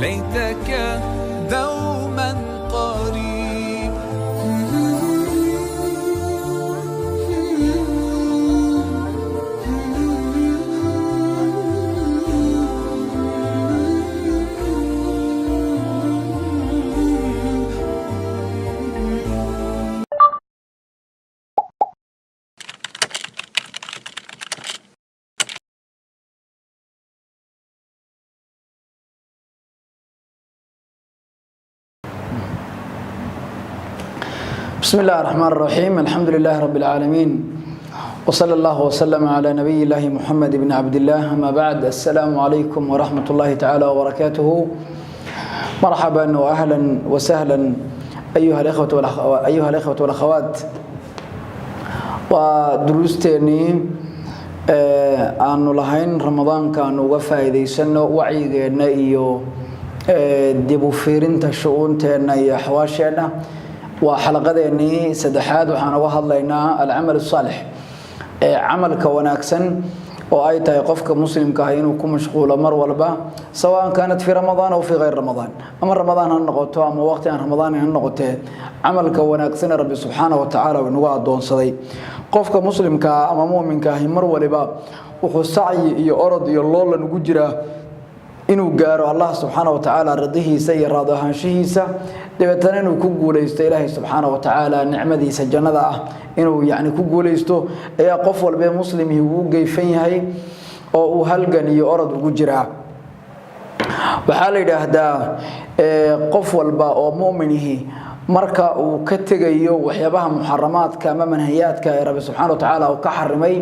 ليتك دوما قريب. بسم الله الرحمن الرحيم، الحمد لله رب العالمين، وصلى الله وسلم على نبي الله محمد بن عبد الله، أما بعد، السلام عليكم ورحمة الله تعالى وبركاته. مرحبا وأهلا وسهلا أيها الإخوة والأخوات. Waa duruusteenii aanu lahayn Ramadaanka aanu uga faa'iidaysano wacyigeenna iyo dib u fiirinta shu-uunteenna iyo axwaasheenna. Waa xalaqadeennii saddexaad. Waxaan uga hadlaynaa العمل الصالح, ee camalka wanaagsan oo ay tahay qofka muslimka ah inuu ku mashquulo mar walba, سواء كانت في رمضان أو في غير رمضان, ama Ramadaan ha noqoto ama waqti aan Ramadaan ha noqotee, camalka wanaagsan ee Rabbi subxaana wa tacaala uu inagu addoonsaday. Qofka muslimka ah ama mu'minka ahi mar waliba wuxuu sacyi iyo orod iyo loolan ugu jiraa inuu gaaro Allah subxaana wa tacaala ridihiisa iyo raado ahaanshihiisa, dabeetana inuu ku guuleysto Ilaahay subxaana wa tacaala nicmadiisa jannada ah. Inuu yacni ku guuleysto ayaa qof walbee muslimihii ugu geyfan yahay oo uu halgan iyo orod ugu jiraa. Waxaa la yidhaahdaa qof walba oo mu'minihi marka uu ka tegayo waxyaabaha muxaramaadka ama manhayaadka ee Rabbi subxaana wa tacaala uu ka xarimay,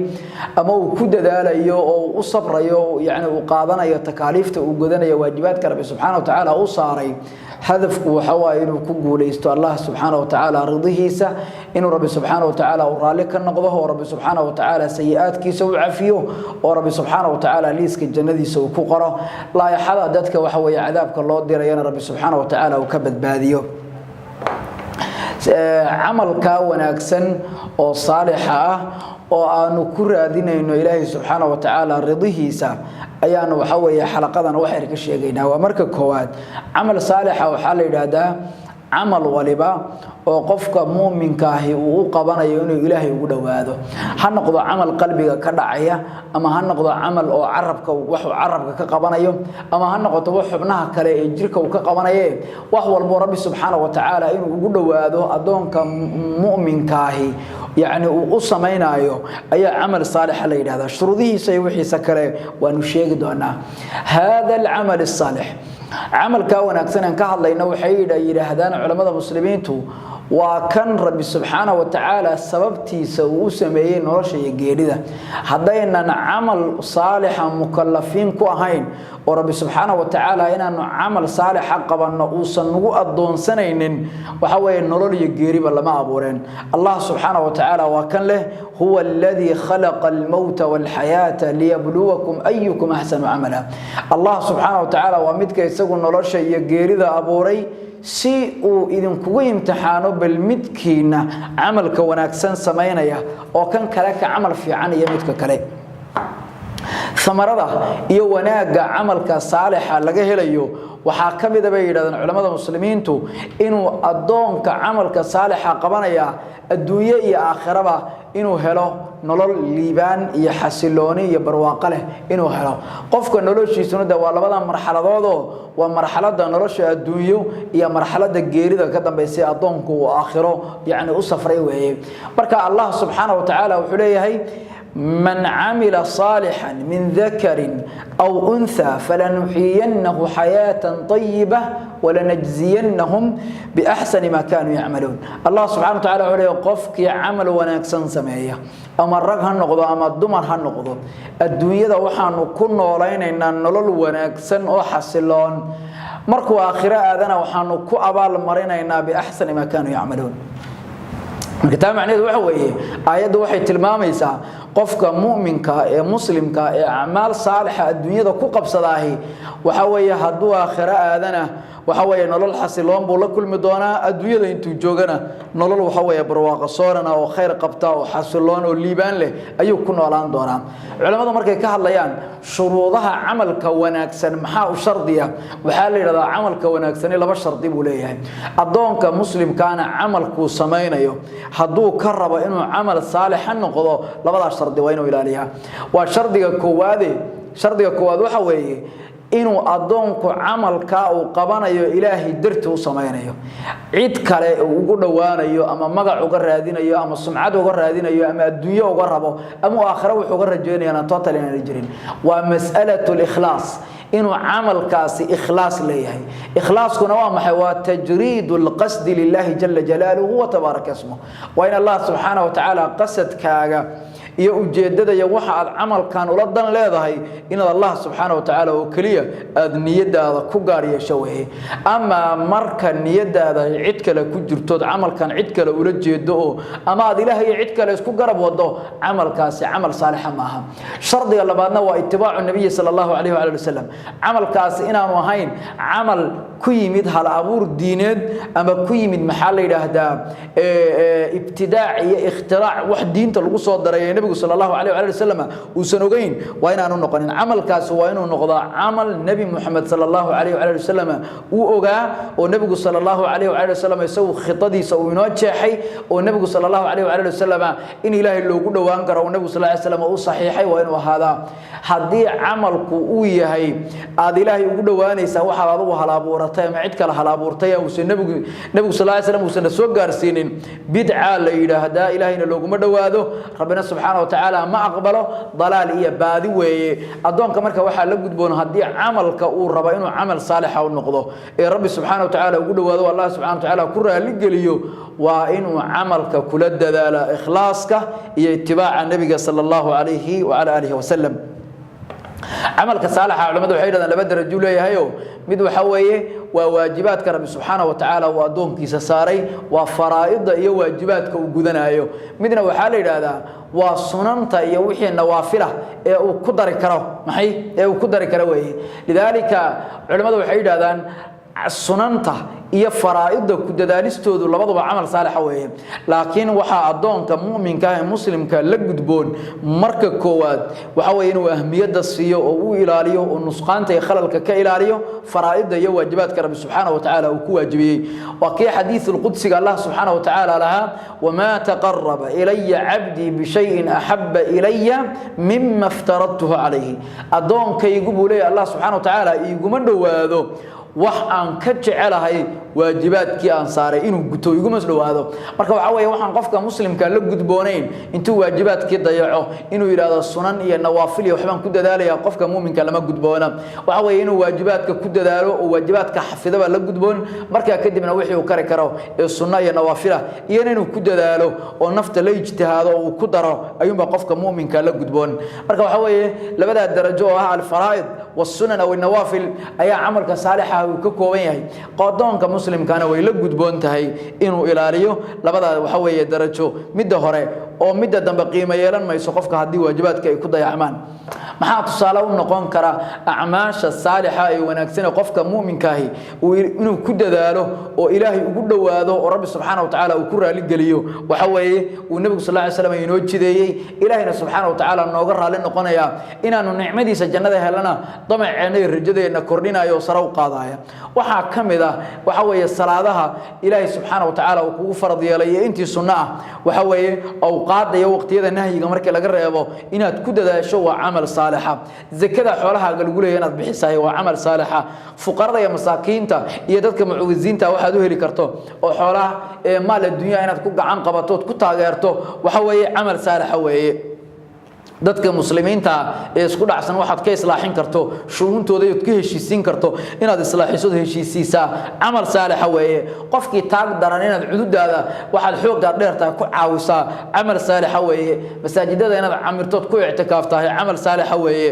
ama uu ku dadaalayo oo uu u sabrayo, yacni uu qaadanayo takaaliifta, uu godanayo waajibaadka Rabbi subxaana wa tacaala u saaray, hadafku waxa waaye inuu ku guuleysto Allah subxaana wa tacaala ridihiisa, inuu Rabbi subxaana wa tacaala uu raalli ka noqdo, oo Rabbi subxaana wa tacaala sayi-aadkiisa u cafiyo, oo Rabbi subxaana wa tacaala liiska jannadiisa uu ku qoro, laayaxada dadka waxa weeye cadaabka loo dirayana Rabbi subxaana wa tacaala uu ka badbaadiyo. Camalka wanaagsan oo saalixa ah oo aanu ku raadinayno Ilaahay subxaana wa tacaala ridihiisa ayaanu waxa weeye xalaqadan waxayr ka sheegaynaa. Waa marka koowaad, camal saalixa waxaa la yidhaahdaa camal waliba oo qofka muuminka ahi uu u qabanayo inuu Ilaahay ugu dhowaado, ha noqdo camal qalbiga ka dhacaya, ama ha noqdo camal oo carabka waxuu carabka ka qabanayo, ama ha noqoto wax xubnaha kale ee jirka uu ka qabanaye. Wax walbo Rabbi subxaana wa tacaala inuu ugu dhowaado addoonka mu'minkaahi yacni uu u samaynayo ayaa camal saalixa la yidhahdaa. Shuruudihiisa iyo wixiisa kale waanu sheegi doonaa. هذا العمل الصالح, camalkaa wanaagsan aan ka hadlayno, waxay yidhaahdaan culammada muslimiintu waa kan Rabbi subxaana wa tacaala sababtiisa uu u sameeyey nolosha iyo geerida. Haddaynan camal saalixa mukalafiin ku ahayn oo Rabbi subxaana wa tacaala inaanu camal saalixa qabanno uusan nagu addoonsanaynin, waxa weeye nolol iyo geeriba lama abuureen. Allah subxaana wa tacaala waa kan leh: هو الذي خلق الموت والحياة ليبلوكم أيكم أحسن عملا. Allah subxaana wa tacaala waa midka isagu nolosha iyo geerida abuuray si uu idinkugu imtixaano bal midkiina camalka wanaagsan samaynaya oo kan kale ka camal fiican iyo midka kale. Amarada iyo wanaagga camalka saalixa laga helayo waxaa ka mida, bay yidhahdeen culamada muslimiintu, inuu addoonka camalka saalixa qabanaya adduunye iyo aakhiraba inuu helo nolol liibaan iyo xasilooni iyo barwaaqo leh inuu helo. Qofka noloshiisuna de waa labada marxaladoodoo waa marxaladda nolosha adduunyo iyo marxaladda geerida ka dambaysa, addoonku uu aakhiro yacni u safray weeye. Marka Allah subxaana wa tacaala wuxuu leeyahay: من عمل صالحا من ذكر أو أنثى فلنحيينه حياة طيبة ولنجزينهم بأحسن ما كانوا يعملون. الله سبحانه وتعالى عليه qofkii camal wanaagsan sameeya, ama rag ha noqdo ama dumar ha noqdo, adduunyada waxaanu ku noolaynaynaa nolol wanaagsan oo xasiloon. Markuu aakhiro aadana waxaanu ku abaal marinaynaa بأحسن ما كانوا يعملون. Marka taa macnaheedu waxa weeye, aayaddu waxay tilmaamaysaa Qofka mu'minka ee muslimka ee acmaal saalixa adduunyada ku qabsadaahi, waxa weeye hadduu aakhiro aadana, waxa weeye nolol xasiloon buu la kulmi doonaa. Adduunyada intuu joogana nolol, waxa weeye, barwaaqo soorana oo khayr qabta oo xasiloon oo liibaan leh ayuu ku noolaan doonaa. Culimmadu markay ka hadlayaan shuruudaha camalka wanaagsan, maxaa u shardiya? Waxaa la yidhahdaa camalka wanaagsani laba shardi buu leeyahay. Addoonka muslimkaana camalkuu samaynayo hadduu ka rabo inuu camal saalixa noqdo, labadaas shardi waa inuu ilaaliyaa. Waa shardiga koowaade. Shardiga koowaad waxa weeye inuu addoonku camalkaa uu qabanayo Ilaahay dartii u samaynayo, cid kale uu ugu dhowaanayo ama magac uga raadinayo ama sumcad uga raadinayo ama adduunyo uga rabo ama uu aakhiro wuxuu uga rajaynayana total inaana jirin. Waa mas'alatu likhlaas, inuu camalkaasi ikhlaas leeyahay. Ikhlaaskuna waa maxay? Waa tajriidu lqasdi lilahi jala jalaaluhu wa tabaaraka ismuh. Waa in Allah subxaana wa tacaala qasadkaaga iyo ujeeddada iyo waxa aad camalkan ula dan leedahay inaad Allah subxaana wa tacaala oo keliya aada niyadaada ku gaar yeesho weeye. Amaa marka niyadaada ay cid kale ku jirtood, camalkan cid kale ula jeedo oo ama aad Ilaahay iyo cid kale isku garab wado, camalkaasi camal saalixa maaha. Shardiga labaadna waa itibaacu nabiyi sala allahu calayhi waali wasalam. Camalkaasi inaanu ahayn camal ku yimid hal abuur diineed ama ku yimid, maxaa la yidhaahdaa, ibtidaac iyo ikhtiraac, wax diinta lagu soo daray ee nebigu sala allahu calayh waali wasalam uusan ogeyn waa inaanu noqonin. Camalkaasi waa inuu noqdaa camal Nebi Muxamed sala allahu calayh waali wasalam uu ogaa, oo nebigu sala allahu calayh waali wasalam isagu khitadiisa uu inoo jeexay, oo nebigu sala allahu calayh waali wasalam in Ilaahay loogu dhowaan karo uu nebigu sal ly slam u saxiixay waa inuu ahaadaa. Haddii camalku uu yahay aad Ilaahay ugu dhowaanaysaa waxaad adigu hal abuuratay ama cid kale hal abuurtay, uusan nebigu sal ly slam uusan soo gaarsiinin, bidcaa la yidhaahdaa. Ilaahayna looguma dhowaado, Rabbina subxaana wa tacaala ma aqbalo, dalaal iyo baadi weeye. Addoonka marka waxaa la gudboon, haddii camalka uu rabo inuu camal saalixa u noqdo ee Rabbi subxaana wa tacaala ugu dhowaado, Allah subxana wa tacaala ku raaligeliyo, waa inuu camalka kula dadaala ikhlaaska iyo itibaaca nebiga sala allahu calayhi wacala aalihi wasalam. Camalka saalixa culamadu waxay yidhahdaan laba darajo leeyahayo. Mid waxa weeye waa waajibaadka Rabbi subxaana wa tacaala uu addoonkiisa saaray, waa faraa'ida iyo waajibaadka uu gudanayo. Midna waxaa la yidhaahdaa waa sunanta iyo wixii nawaafilah ee uu ku dari karo, maxay, ee uu ku dari karo weeye. Lidaalika culimmadu waxay yidhahdaan sunanta iyo faraa'ida ku dadaalistoodu labaduba camal saalixa weeye. Laakiin waxaa addoonka mu'minka ah ee muslimka la gudboon marka koowaad waxa weeye inuu ahmiyadda siiyo oo u ilaaliyo oo nusqaanta iyo khalalka ka ilaaliyo faraa'ida iyo waajibaadka Rabbi subxaana wa tacaala uu ku waajibiyey. Waa kii xadiisu lqudsiga Allah subxaana wa tacaala lahaa: "Wamaa taqaraba ilaya cabdii bishayin axaba ilaya mima iftaradtuhu calayhi." Addoonkaygu, buu leeyahy Allah subxaana wa tacaala, iiguma dhowaado wax aan ka jecelahay waajibaadkii aan saaray inuu guto, iguma dhowaado. Marka waxaa weeye waxaan qofka muslimka la gudboonayn intuu waajibaadkii dayaco inuu yidhaahdo sunan iyo nawaafil iyo waxbaan ku dadaalaya. Qofka muuminka lama gudboona. Waxa weeye inuu waajibaadka ku dadaalo oo waajibaadka xafidaba la gudboon. Markaa kadibna wixii uu kari karo ee sunno iyo nawaafila iyana inuu ku dadaalo oo nafta la ijtihaado oo uu ku daro ayuunbaa qofka muuminka la gudboon. Marka waxa weeye labadaa darajo oo ah alfaraa'id والسنن أو النوافل ayaa camalka saalixa uu ka kooban yahay. Adoonka muslimkana way la gudboon tahay inuu ilaaliyo labadaa, waxa weeye, darajo, midda hore oo midda dambe qiimo yeelan mayso qofka haddii waajibaadka ay ku dayacmaan. Maxaa tusaale u noqon kara acmaasha saalixa ee wanaagsan ee qofka muuminkaahi inuu ku dadaalo oo Ilaahay ugu dhowaado oo Rabbi subxaana wa tacaala uu ku raaligeliyo? Waxa weeye uu nebigu sal ly slam inoo jideeyey, Ilaahayna subxaana wa tacaala nooga raali noqonaya, inaanu nicmadiisa jannada helana damaceenna iyo rajadeenna kordhinayo oo sare u qaadaya, waxaa ka mid ah, waxa weeye, salaadaha Ilaahay subxaana wa tacaala uu kugu farad yeelay iyo intii sunno ah. Waxa weeye awqaadda iyo waqtiyada nahyiga markii laga reebo inaad ku dadaasho waa camal saalixa. Zakada xoolahaaga lagu leeyahay inaad bixisahay waa camal saalixa. Fuqarada iyo masaakiinta iyo dadka mucawisiinta waxaad u heli karto oo xoolaha ee maal adduunyaha inaad ku gacan qabato ood ku taageerto, waxa weeye camal saalixa weeye. Dadka muslimiinta ee isku dhacsan waxaad ka islaaxin karto shu'uuntooda ood ka heshiisiin karto, inaad islaaxisood heshiisiisaa camal saalixa weeye. Qofkii taag daran inaad cududaada waxaad xooggaad dheertahay ku caawisaa camal saalixa weeye. Masaajidada inaad camirtood ku ictikaaftahay camal saalixa weeye.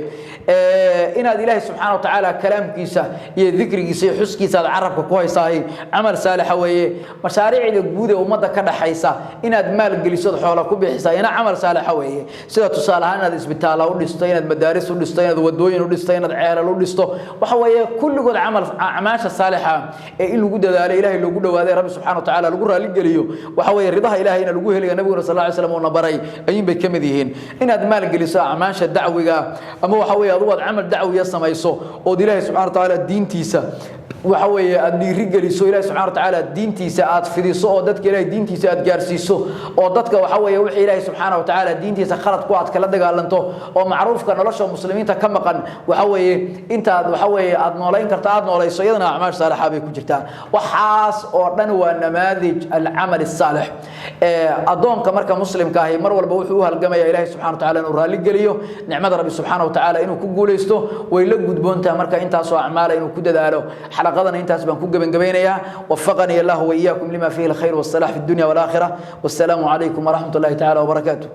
Inaad Ilaahay subxaana wa tacaala kalaamkiisa iyo dikrigiisa iyo xuskiisa aad carabka ku haysaahay camal saalixa weeye. Mashaariicda guud ee ummadda ka dhaxaysa inaad maalgelisood xoola ku bixisaa ina camal saalixa weeye, sida tusaale ahaan inaad isbitaala u dhisto, inaad madaaris u dhisto, inaad wadooyin u dhisto, inaad ceelal u dhisto. Waxa weeye kulligood camal acmaasha saalixa ee in lagu dadaalo, Ilaahay loogu dhawaaday, Rabbi subxaana wa tacaala lagu raaligeliyo, waxa weeye ridaha Ilaahayna lagu helayo, nabiguna sal alla slam uuna baray ayuun bay ka mid yihiin. Inaad maalgeliso acmaasha dacwiga, ama waxa weeye adugu aad camal dacwiya samayso ood Ilaahay subxana wa tacaala diintiisa waxa weeye aad dhiiri geliso, Ilahi subxana wa tacaala diintiisa aad fidiso oo dadka Ilahay diintiisa aad gaarsiiso, oo dadka waxa weeye wixii Ilaahay subxaana wa tacaala diintiisa khalad ku aad kala dagaalanto, oo macruufka nolosha muslimiinta ka maqan waxa weeye intaad waxa weeye aad noolayn karto aad noolayso, iyadana acmaash saalixa bay ku jirtaa. Waxaas oo dhan waa namaadij alcamal asaalix. Addoonka marka muslimka ahi mar walba wuxuu u halgamaya Ilahi subxana wa tacaala inuu raalli geliyo, nicmada Rabbi subxaana wa tacaala inuu ku guulaysto. Way la gudboontaha marka intaasoo acmaala inuu ku dadaalo. Xalaqadana intaas baan ku gebagabaynayaa. وفقني الله وإياكم لما فيه الخير والصلاح في الدنيا والآخرة، والسلام عليكم ورحمة الله تعالى وبركاته.